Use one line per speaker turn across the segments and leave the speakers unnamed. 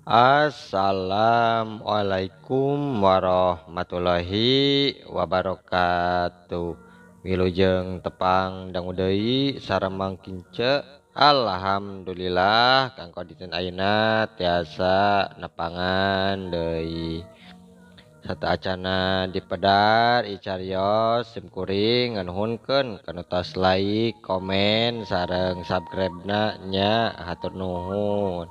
Assalamualaikum warahmatullahi wabarakatuh. Wilujeng tepang dangu deui sareng Mang Kince. Alhamdulillah kanggo dinten ayeuna tiasa nepangan deui. Sateuacana dipedar icarios sim kuring nganuhunkeun kana tos like, komen sareng subscribe-na nya hatur nuhun.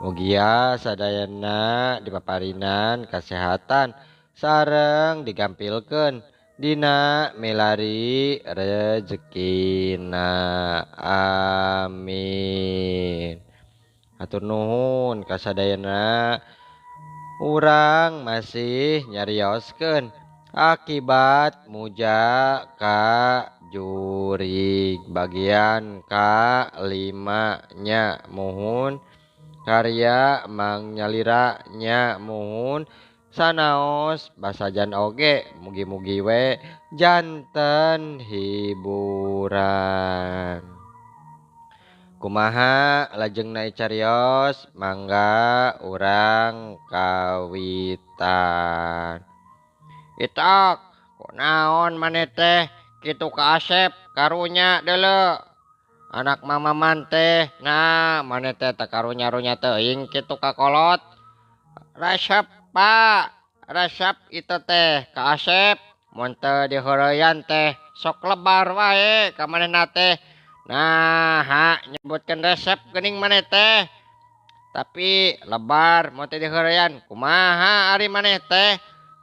Mugia sadayana dipaparinan kasehatan sareng digampilkeun dina milari rezekina, amin. Hatur nuhun kasadayana. Urang masih nyarioskeun akibat muja ka jurig bagian ka 5 nya muhun karya Mang Nyalira nya muhun sanaos basajan oge mugi-mugi we janten hiburan. Kumaha lajengna icarios mangga urang kawitan. Itok kunaon maneh teh kitu ka Asep karunya deuleu. Anak mamaman teh nah maneh teh teu karunya-runya teuing kitu ka kolot. Resep Pak, resep itu teh ka Asep mun teu diheureyan teh sok lebar wae ka manehna teh. Nah, ha nyebutkeun resep geuning maneh teh. Tapi lebar mun teu diheureyan kumaha ari maneh teh?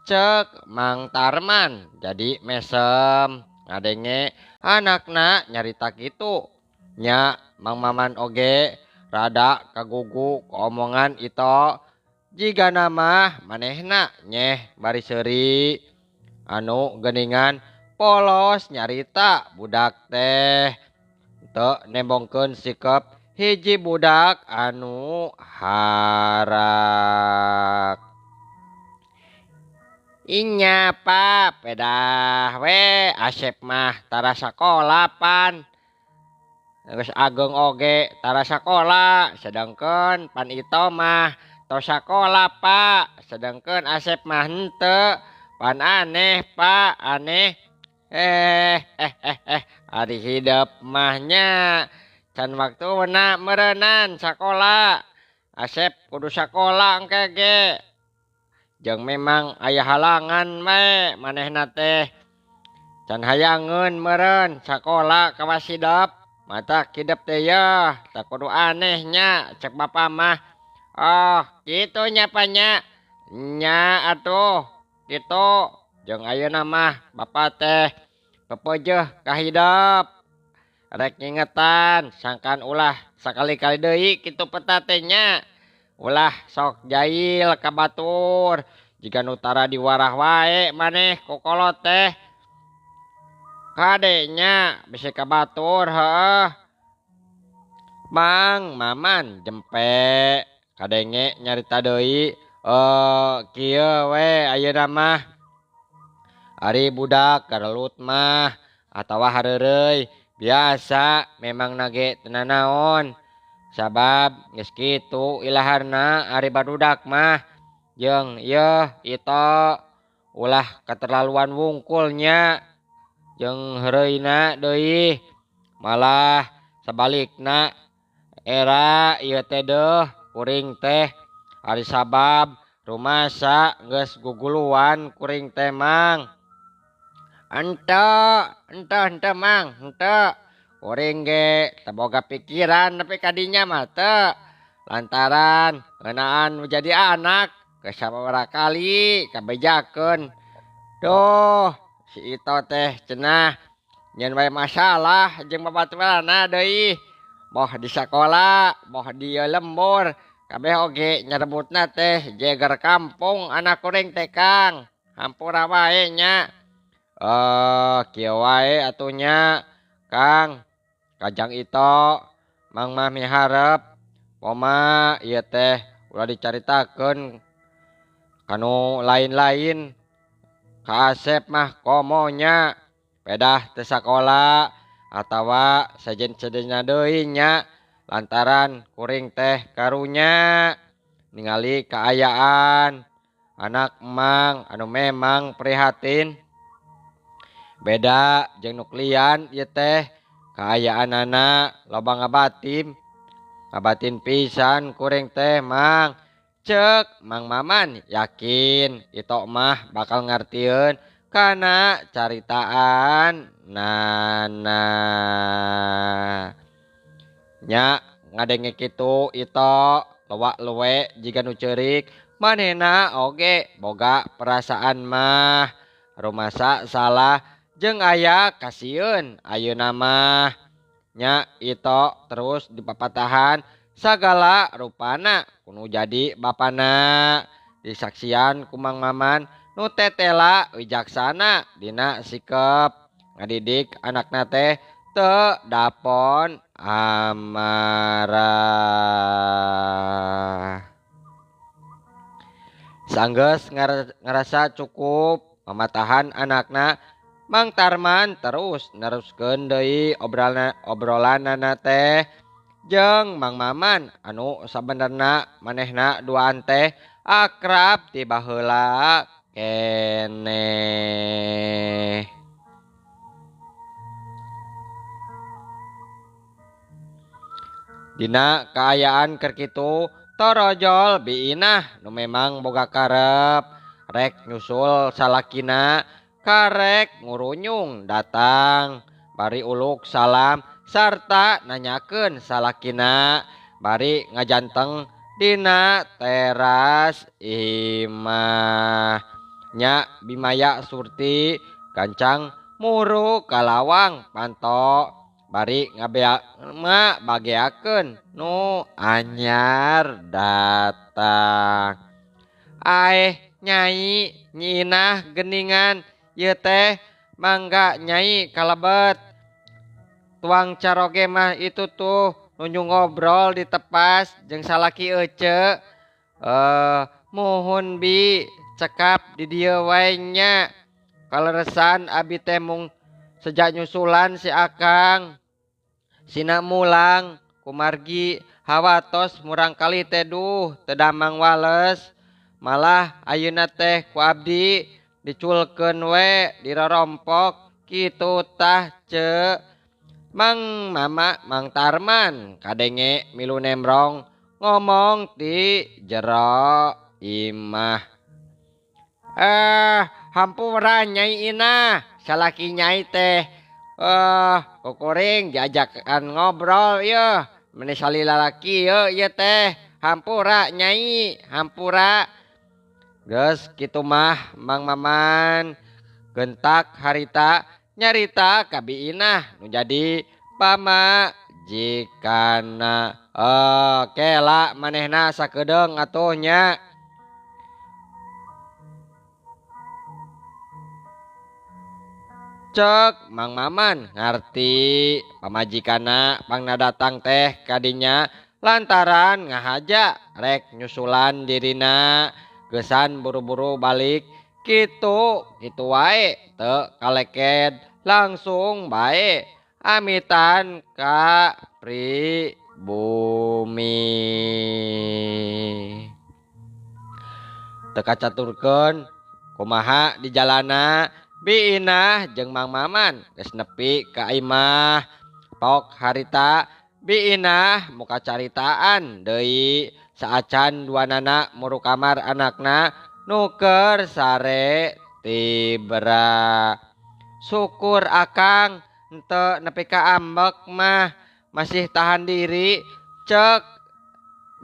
Ceuk Mang Tarman jadi mesem ngadenge anakna nyarita kitu. Nya Mang Maman oge rada kagugu omongan itu jigana mah manehna nyeh bari seuri anu geuningan polos nyarita budak teh teu nembongkeun sikep hiji budak anu harak. Inya pa pedah we Asep mah tara sakola pan. Geus ageng oge tara sakola sedangkeun pan Ito mah tos sakola Pak, sedangkeun Asep mah henteu. Pan aneh Pak, aneh. Ari hidep mah nya can waktuna meureunnan sakola. Asep kudu sakola engke ge. Jeung memang aya halangan we manehna teh. Can hayangeun meureun sakola kawas hidep. Mata kidep teh yeuh, teu kudu aneh nya cek bapa mah. Oh, kitu nya pa nya. Nya atuh kitu. Jeung ayeuna mah bapa teh pepeujeuh ka hidep. Rek ngingetan sangkan ulah sakali-kali deui kitu peta teh nya. Ulah sok jail ka batur. Jiga nu tara diwarah wae maneh ku kolot teh. Kade nya bisi ka batur heuh. Mang Maman jempe kadenge nyarita deui kieu we ayeuna mah. Ari budak garelut mah atawa hareureuy biasa memang nage teu nanaon. Sabab geus kitu ilaharna ari barudak mah jeung yeuh itu ulah keterlaluan wungkulnya. Jeung heureuyna deui malah sabalikna era ieu teh deuh kuring teh ari sabab rumasa geus guguluan kuring teh Mang. Henteu, henteu, henteu Mang, henteu. Kuring ge teu boga pikiran nepi ka dinya mah teu. Lantaran ngeunaan jadi anak geus sababaraha kali kabejakeun. Duh, si Ito teh cenah nyeun wae masalah jeung babaturanna deui. Boh di sakola, boh di lembur, kabeh oge nyarebutna teh jeger kampung anak kuring teh Kang. Hampura wae nya. Kieu wae atuh nya Kang. Kajang Ito Mang mah miharep poma ieu teh ulah dicaritakeun kanu lain-lain. Ka Asep mah komonya pedah teu sakola atawa sejen-sejenna deui nya lantaran kuring teh karunya. ningali kaayaan anak emang anu memang prihatin beda jeung nu lian ieu teh kaayaanana loba ngabatin ngabatin pisan kuring teh Mang. Cek Mang Maman yakin Ito mah bakal ngartieun kana caritaan nana. Nya ngadenge kitu Ito lewak luwe jiga nu ceurik manehna oge boga perasaan mah rumasa salah jeung aya kasieun ayeuna mah. Nya Ito terus dipapatahan sagala rupana kuno jadi bapana disaksian ku Mang Maman nu tetela wijaksana dina sikep ngadidik anakna teh teu dapon amarah. Sanggeus ngarasa cukup mamatahan anakna, Mang Tarman terus neruskeun deui obrolanana teh jeung Mang Maman anu sabenerna manehna duaan teh akrab ti baheula keneh. Dina kaayaan keur kitu torojol Bi Inah nu memang boga karep rek nyusul salakina karek ngurunyung datang bari uluk salam sarta nanyakeun salakina bari ngajanteng dina teras imah. Nya Bimaya Surti gancang muru kalawang panto bari ngabea bageakeun nu anyar datang. Aeh nyai Nyi Inah geningan ieu teh mangga nyai kalebet. Tuang caroge mah itu tuh nunjung ngobrol di tepas jeung salaki ece. Muhun bi cekap di dieu wae nya. Kaleresan abi teh mung sejak nyusulan si akang. Sina mulang kumargi hawatos murang kali teh duh teu damang wales. Malah ayeuna teh ku abdi diculkeun we dirorompok kitu tah ce. Mang Mama Mang Tarman kadenge milu nemrong ngomong ti jero imah. Hampura Nyai Inah salaki nyai teh kukuring diajakan ngobrol yeuh meni salila lalaki yeuh ieu teh hampura nyai hampura. Geus kitu mah Mang Maman gentak harita nyarita ka Bi Inah nu jadi pamajikana. Kela manehna sakedeung atuh nya. Cek Mang Maman ngarti pamajikana pangna datang teh kadinya lantaran ngahaja rek nyusulan dirina gesan buru-buru balik kitu kitu wae teu kaleked langsung bae amitan ka pribumi. Teu kacaturkeun kumaha di jalana Bi Inah jeung Mang Maman geus nepi ka imah. Pok harita Bi Inah muka caritaan deui saacan duanana muru kamar anakna nu keur sare tibra. Syukur akang henteu nepi ka ambek mah masih tahan diri. Cek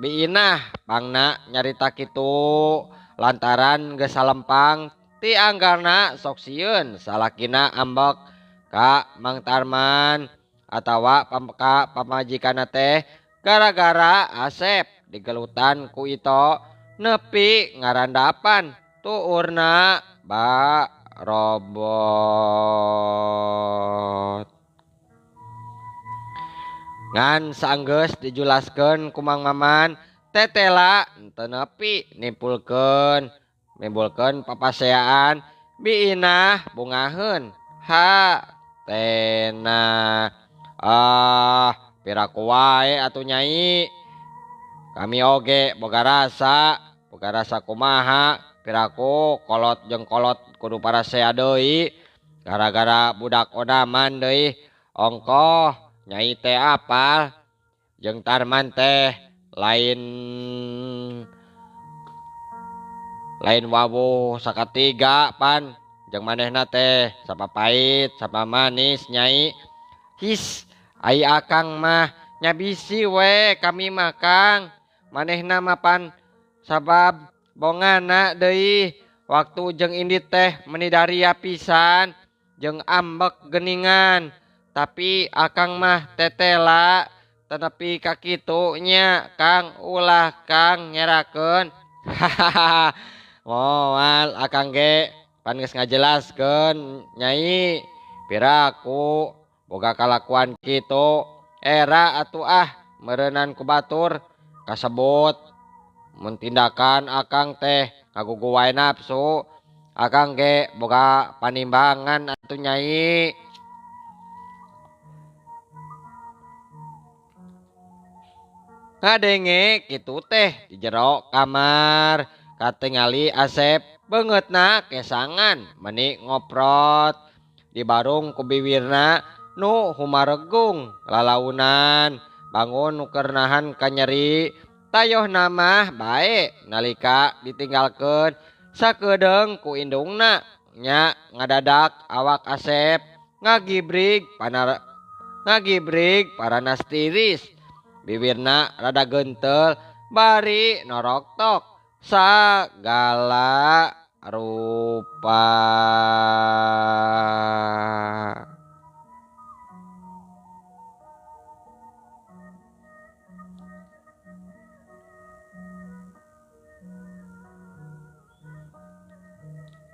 Bi Inah pangna nyarita kitu lantaran geus salempang ti anggarna sok sieun salakina ambek ka Mang Tarman atawa ka pamajikanna teh gara-gara Asep digelutan ku Ito nepi ngarandapan tuurna barobot. Ngan saenggeus dijulaskeun ku Mang Maman tetela henteu nepi nimbulkeun papaseaan Bi Inah bungaheun hatena. Piraku wae atuh nyai. Kami oge boga rasa kumaha piraku kolot jeung kolot kudu parasea deui gara-gara budak odaman deui ongkoh nyai teh apal jeung Tarman teh lain wawuh sakatiga pan jeung manehna teh sapa pahit sapa manis nyai. His ai akang mah nya bisi we kami mah Kang manehna mah pan sabab bongana deui waktu jeung indit teh meni daria pisan jeung ambek geningan tapi akang mah tetela tenepi ka kitu nya Kang ulah Kang nyerakeun. Hahaha moal akang ge pan geus ngajelaskeun nyai piraku boga kalakuan kitu era atuh ah meureunan ku batur kasebut mun tindakan akang teh ngagugu wae nafsu akang ge boga panimbangan atuh nyai. Ngadenge kitu teh di jero kamar katingali Asep beungeutna kesangan meni ngoprot di barung ku biwirna nu humaregung lalaunan bangun nu keur nahan kanyeri tayohna mah bae nalika ditinggalkeun sakedeung ku indungna nya ngadadak awak Asep ngagibrig paranas tiris bibirna rada gentel bari noroktok sagala rupa.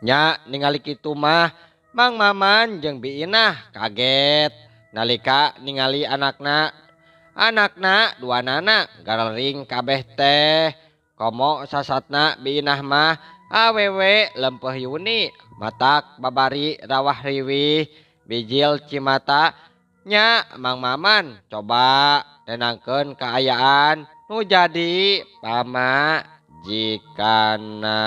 Nya ningali kitu mah Mang Maman jeung Bi Inah kaget nalika ningali anakna dua nana garering kabeh teh komo sasatna Bi Inah mah awewe lempeh Yuni matak babari rawah riwih bijil cimata nya Mang Maman coba nenangkeun kaayaan nu jadi pamajikanna.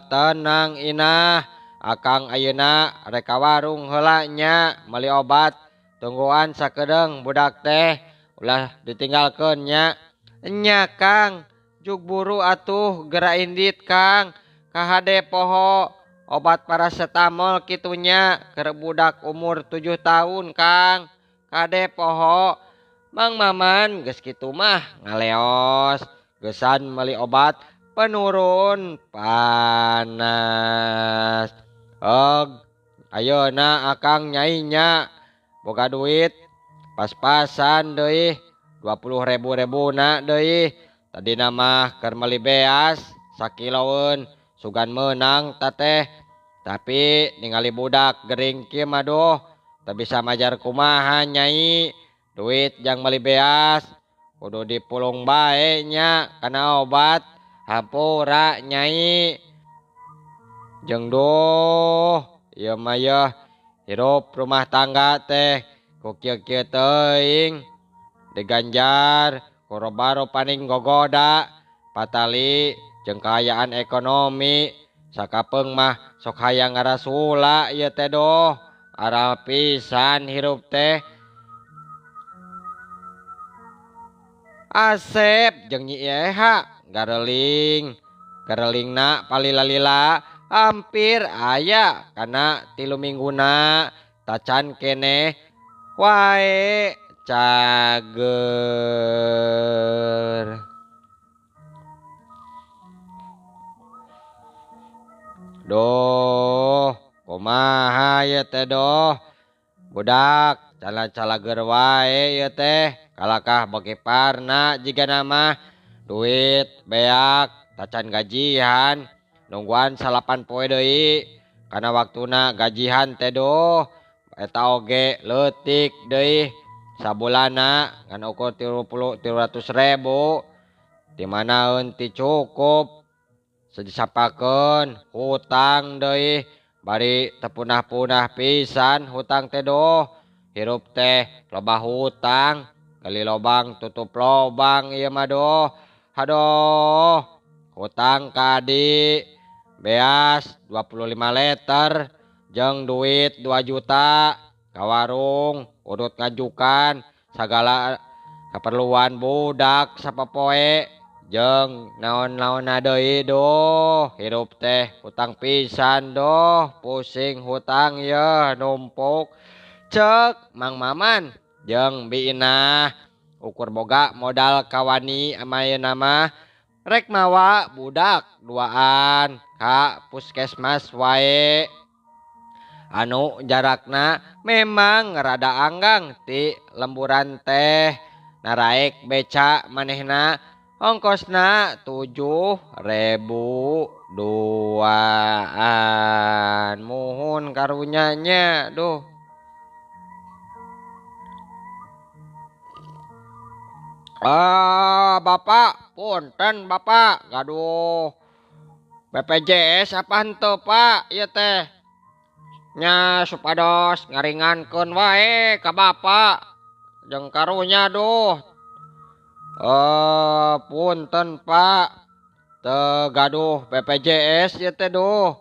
Tenang Inah akang ayeuna rek ka warung heula nya meuli obat tungguan sakedeung budak teh ulah ditinggalkeun nya. Nya Kang jug buru atuh gera indit Kang kahade poho obat paracetamol kitunya keur budak umur 7 tahun Kang kade poho. Mang Maman geus kitu mah ngaleos geusan meuli obat penurun panas. Og ayeuna akang nyai nya boga duit pas-pasan deui 20.000 rebuna deui tadina mah keur meuli beas sakiloeun sugan meunang tateh tapi ningali budak gering kieu mah duh teu bisa majar kumaha nyai duit jang meuli beas kudu dipulung bae nya kana obat hampura nyai. Jeung duh ieu mah yeuh hirup rumah tangga teh ku kieu-kieu teuing diganjar ku robaro paning gogoda patali jeung kaayaan ekonomi sakapeung mah sok hayang ngarasula ieu teh doh aral pisan hirup teh. Asep jeung Nyi Eha gareling garelingna palila-lila hampir aya kana 3 mingguna tacan keneh wae cager. Doh kumaha ieu teh doh budak cala-calager wae ieu teh kalakah beuki parna jigana mah duit beak tacan gajian nungguan 9 poe deui kana waktuna gajian teh doh eta oge leutik deui sabulanna ngan ukur 300.000 di manaeun ti cukup sedisapakeun hutang deui bari teu punah-punah pisan hutang teh doh hirup teh loba hutang. Gali lobang tutup lobang ieu mah duh. Haduh hutang ka adi beas 25 liter jeung duit 2 juta ka warung udut ngajukan sagala keperluan budak sapopoe jeung naon-naonna deui duh. Hirup teh hutang pisan duh, pusing hutang yeuh numpuk. Ceuk Mang Maman jeung Bi Inah ukur boga modal kawani ayeuna mah rek mawa budak duaan ka puskesmas wae anu jarakna memang rada anggang ti lemburan teh. Naraek beca manehna ongkosna 7.000 duaan. Muhun karunya nya duh. Ah, Bapak, punten Bapak, gaduh BPJS apa henteu Pak ieu teh? Nya supados ngaringankeun wae ka Bapak jeung karunya duh. Punten Pak, teu gaduh BPJS ieu teh duh.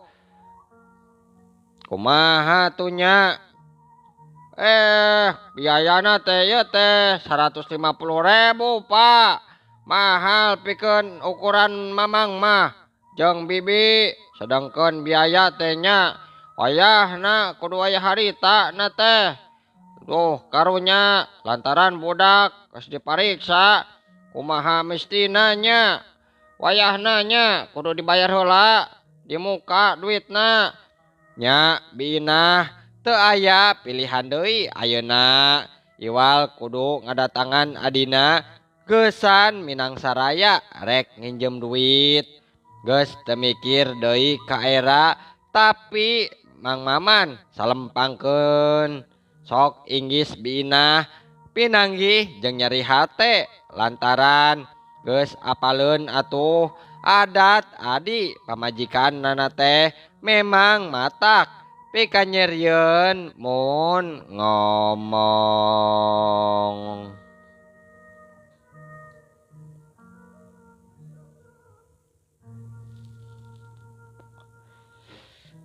Kumaha tuh nya? Biayana teh ieu teh 150.000 Pak. Mahal pikeun ukuran mamang mah jeung bibi, sedangkeun biaya teh nya wayahna kudu aya harita na teh. Duh karunya lantaran budak geus dipariksa kumaha mistina nya. Wayahna nya kudu dibayar heula di muka duitna. Nya Bi Inah teu aya pilihan deui ayeuna iwal kudu ngadatangan adina geusan Minang Saraya rek nginjem duit. Geus teu mikir deui ka era tapi Mang Maman salempangkeun. Sok inggis Bi Inah pinanggih jeung nyeri hate lantaran geus apaleun atuh adat adi pamajikan nana teh memang matak pikanyerieun mun ngomong.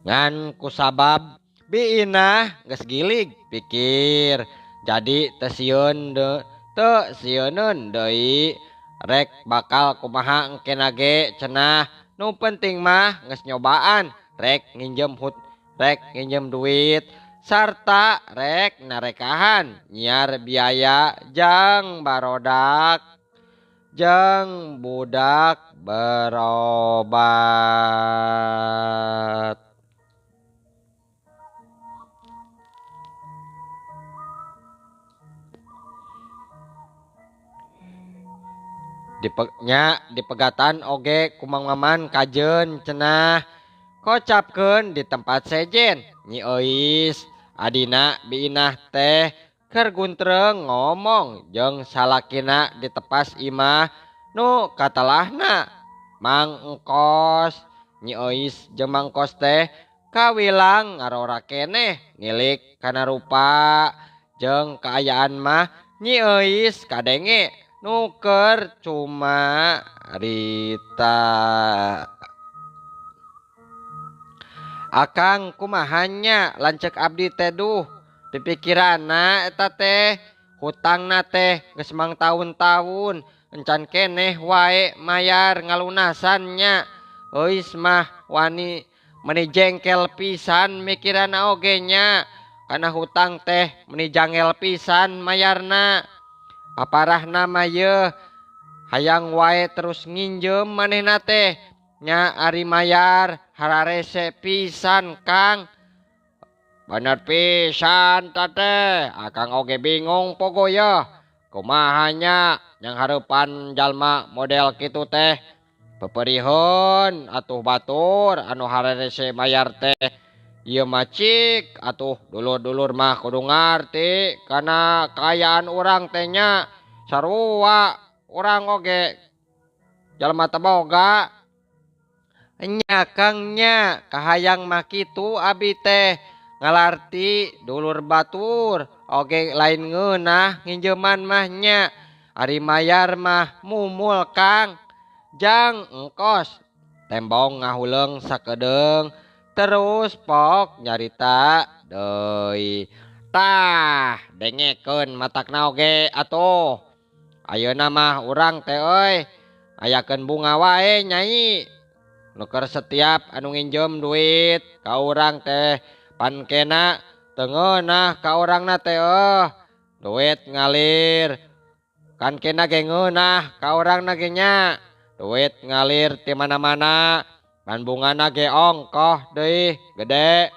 Ngan kusabab Bi Inah geus gilig pikir jadi teu sieun teu sieuneun deui rek bakal kumaha engkena ge cenah. Nu penting mah geus nyobaan rek nginjem hut rek nginjem duit sarta rek narekahan nyiar biaya jang barodak jang budak berobat. Nya dipegatan oge ku Mang Maman kajeun cenah kocapkeun di tempat sejen. Nyi Euis adina Bi Inah teh keur guntreng ngomong jeung salakina di tepas imah nu katalahna Mang Engkos. Nyi Euis jeung Mang Engkos teh kawilang ngarora keneh ngilik kana rupa jeung kaayaan mah Nyi Euis kadenge nuker cuma rita. Akang kumahanya lanceuk abdi teh duh pipikiranna eta teh hutangna teh geus mang taun-taun encan keneh wae mayar ngalunasannya. Euis mah wani meni jengkel pisan mikiranna oge nya kana hutang teh meni jangel pisan mayarna. Paparahna mah yeuh hayang wae terus nginjem manehna teh nya ari mayar hararese pisan Kang. Bener pisan teh akang oge bingung pogo yeuh kumaha nya yang hareupan jalma model kitu teh peperiheun atuh batur anu hararese mayar teh. Ieu mah cik atuh dulur-dulur mah kudu ngarti kana kaayaan urang teh nya sarua urang oge jalma teu boga. Nya Kang nya kahayang mah kitu abi teh Ngalarti dulur batur oge lain ngeunah nginjeman mah nya. Ari mayar mah mumul Kang. Jang engkos tembong ngahuleung sakedeung terus pok nyarita deui. Tah dengekeun matakna oge atuh. Ayeuna mah urang teh euy ayakeun bunga wae nyai. Nu keur setiap anu nginjem duit ka urang teh pankena teu ngeunah ka urangna teh duit ngalir. Kan kena ge ngeunah ka urangna ge nya. Duit ngalir ti mana-mana pan bungana ge ongkoh deui gede.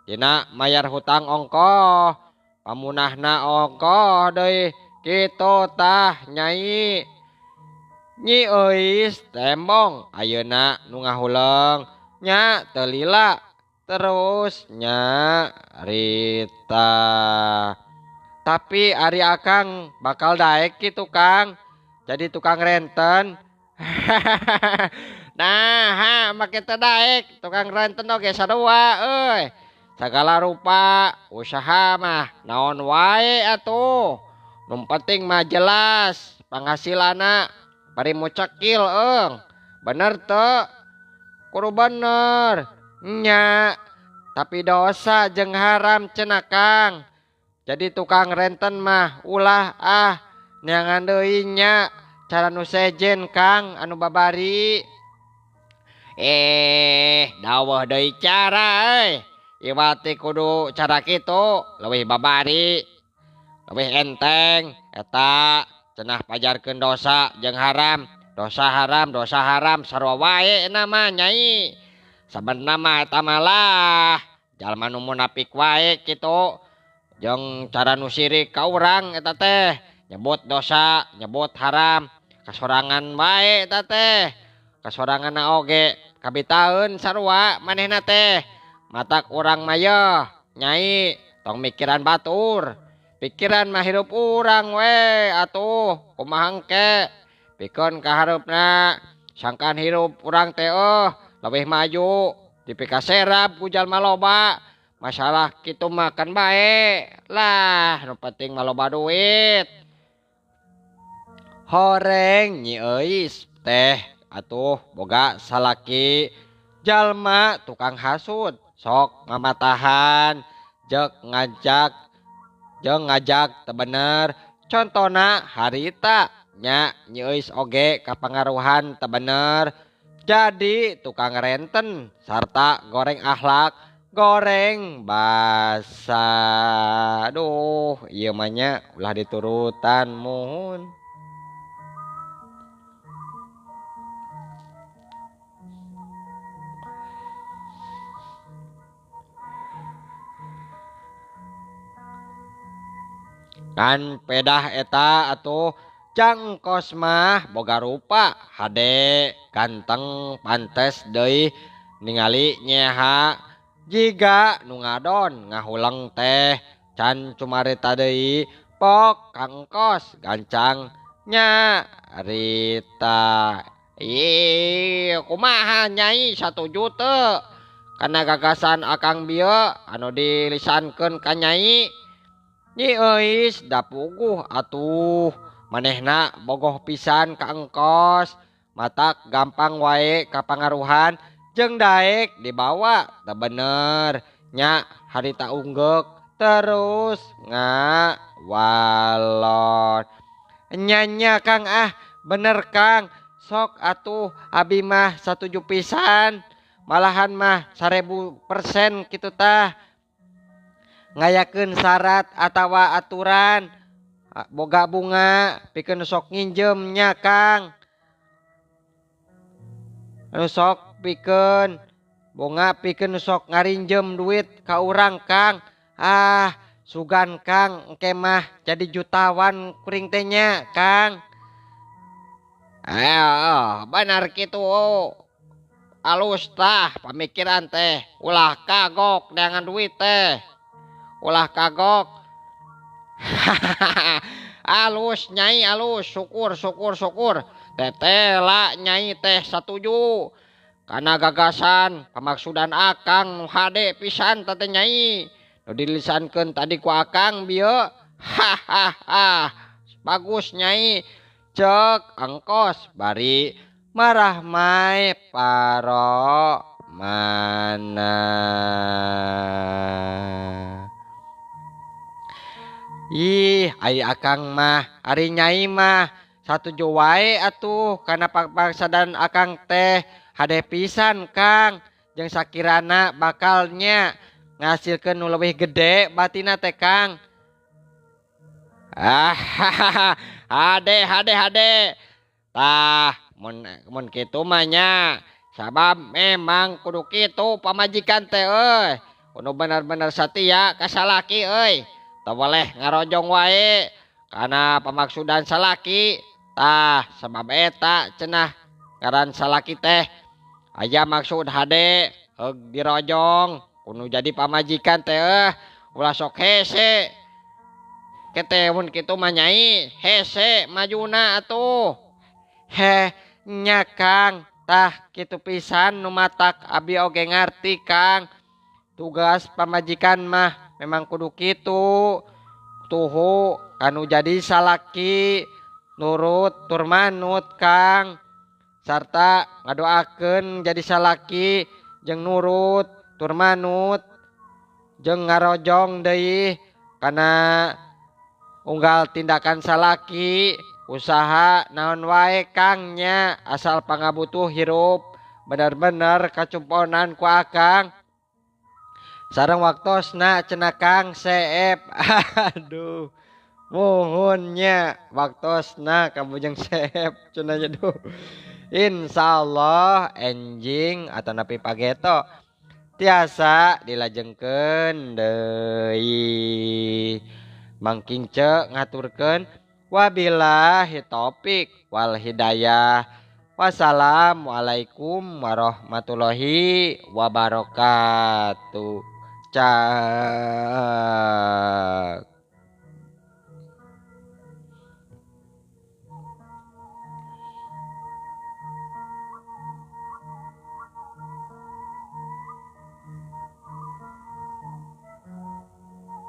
Dina mayar hutang ongkoh, pamunahna ongkoh deui. Kitu tah nyai. Nyi Euis tembong ayeuna nu ngahuleung nya teu lila terus nyarita. Tapi ari akang bakal daek kitu Kang, jadi tukang renten. Nah, ha make teu daek tukang renten oge sarua euy. Sagala rupa usaha mah naon wae atuh. Nu penting mah jelas panghasilana bari mucekil eung. Bener teu? Kudu bener. Nya, tapi dosa jeung haram cenah Kang. Jadi tukang renten mah ulah ah neangan deui nya cara nu sejen Kang anu babari. Daweuh deui cara euy. Iwati kudu cara kitu leuwih babari, leuwih enteng eta cenah pajarkeun dosa jeung haram, dosa haram, dosa haram sarua wae na mah nyai. Sabenerna mah eta mah lah jalma nu munafik wae kitu jeung cara nu sirik ka urang eta teh nyebut dosa, nyebut haram, kasorangan wae eta teh. Kasoranganna oge kabitaeun sarua manehna teh. Matak urang mah yeuh nyai tong mikiran batur. Pikiran mah hirup urang we atuh kumaha engke. Pikeun ka hareupna sangkan hirup urang teh leuwih maju dipikaserap ku jalma loba. Masalah kitu mah kan bae lah nu penting mah loba duit. Horeng Nyi Euis teh atuh boga salaki jalma tukang hasud sok ngamatahan jeung ngajak teu bener. Contona harita nya Nyi Euis oge kapangaruhan teu bener jadi tukang renten sarta goreng akhlak goreng basa. Aduh ieu mah nya ulah diturutan muhun. Kan pedah eta atuh jang kos mah boga rupa hade ganteng pantes deui ningali nyeha jiga nu ngadon ngahuleng teh can cumarita deui pok kangkos gancang nyarita. Ih kumaha nyai satuju teu kana gagasan akang bieu anu dilisankeun ka nyai. Nyi Euis da puguh atuh manehna bogoh pisan ka engkos matak gampang wae kapangaruhan jeung daek dibawa teu bener nya harita unggeuk terus ngawalon. Nya Kang ah bener Kang sok atuh abi mah satuju pisan malahan mah 1000% kitu tah. Ngayakeun syarat atawa aturan boga bunga pikeun sok nginjem nya Kang. Anu sok pikeun bunga pikeun sok ngarinjem duit ka urang Kang. Ah sugan Kang engke mah jadi jutawan kuring teh nya Kang. Bener kitu. Alus tah pamikiran teh ulah kagok neangan duit teh. Ulah kagok. Alus nyai alus syukur syukur syukur. Tetela nyai teh satuju kana gagasan pamaksudan akang nu hade pisan teh nyai. Nu dilisankeun tadi ku akang bieu. Hahaha bagus nyai cek engkos bari marah mai paro mana. Ih ai akang mah ari nyai mah satuju wae atuh kana pangpaksadan akang teh hade pisan Kang jeung sakirana bakalnya ngasilkeun nu leuwih gede batina teh Kang. Ah hade hade hade tah mun kitu mah nya sabab memang kudu kitu pamajikan teh euy kudu bener-bener satia ka salaki euy teu boleh ngarojong wae kana pamaksudan salaki tah sabab eta cenah ngaran salaki teh aya maksud hade heug dirojong kudu jadi pamajikan teh ulah sok hese kete mun kitu mah nyai hese majuna atuh. Heh nya Kang tah kitu pisan nu matak abi oge ngarti Kang tugas pamajikan mah memang kudu kitu tuhu kanu jadi salaki nurut tur manut Kang sarta ngadoakeun jadi salaki jeung nurut tur manut jeung ngarojong deui kana unggal tindakan salaki usaha naon wae Kang nya asal pangabutuh hirup bener-bener kacumponan ku akang sareng waktosna cenah Kang Seep. Aduh muhun nya waktosna ka Bujang Seep cenah nya duh. Insyaallah enjing atanapi pageto tiasa dilajengkeun deui. Mang Kince ngaturkeun wabillahi taufik wal hidayah. Wassalamualaikum warahmatullahi wabarakatuh. Ciao.